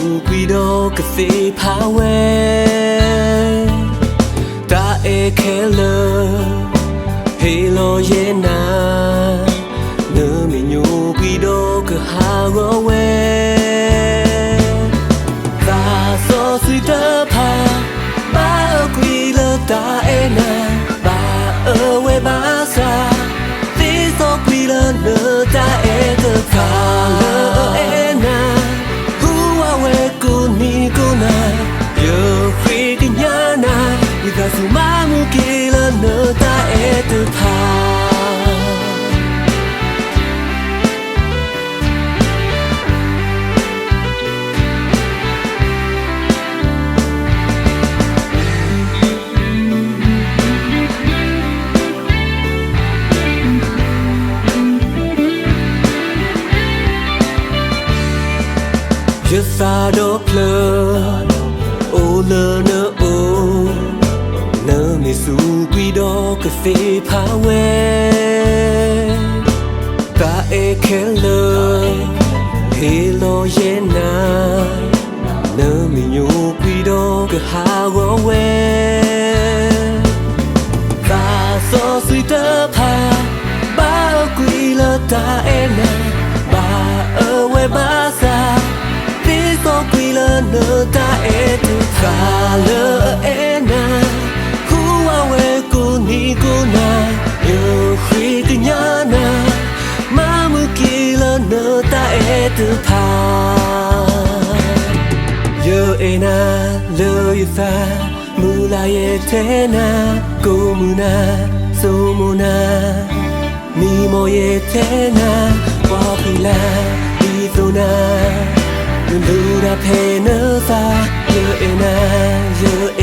နမ့ၢ်စူးကွံာ်ဒီးကသ့ဖးဝဲ, တၢ်အဲၣ်ခဲလၢာ် ဟ့ၣ်လီၤယဲၢ်နၤ, နမ့ၢ်ညိကွံာ်ဒီးကဟးဂီၤဝဲ. သးစီဆှံတဖၣ် ဘၣ်အၢကွံာ်လၢတၢ်အဲၣ်နၤ, ဘၣ်အၢဝဲဘၣ်ဆၣ်, သ့စီကွံာ်လၢနတၢ်အဲၣ်တဖၣ်, လၢအအဲၣ်နၤ ဟူးဝးဝဲကိးနံၤကိးနၤ, ယဃ့ကညးနၤ, ဝံသးစူၤမၤမုာ်က့ၤလၢနတၢ်အဲၣ်တဖၣ်. ယသးဒီဖျၢၣ် အိၣ်လၢနအိၣ်, နမ့ၢ်စူးကွံာ်ဒီးကသ့ဖးဝဲ, တၢ်အဲၣ်ခဲလၢာ် ဟ့ၣ်လီၤယဲၢ်နၤ, နမ့ၢ်ညိကွံာ်ဒီးကဟးဂီၤဝဲ. သးစီဆှံတဖၣ် ဘၣ်အၢကွံာ်လၢတၢ်အဲၣ်နၤ, ဘၣ်အၢဝဲဘၣ်ဆၣ်, သ့စီကွံာ်လၢနတၢ်အဲၣ်တဖၣ်, လၢအအဲၣ်နၤ ဟူးဝးဝဲကိးနံၤကိးနၤ, ယဃ့ကညးနၤ, မၤမုာ်က့ၤလၢနတၢ်အဲၣ်တဖၣ်. ယအဲၣ်နၤလၢယသး, မုၢ်လၢ်ယဲထဲနၤ, ကိးမုၢ်နၤ, ဆိမိၣ်နၤ, မံမီၢ်ယဲထဲနၤ, ကွၢ်ဃံလၤ, ဒ်သိးနၤ, နလူၤတၢ်ဖဲနသး, ယအဲၣ်နၤ, ယ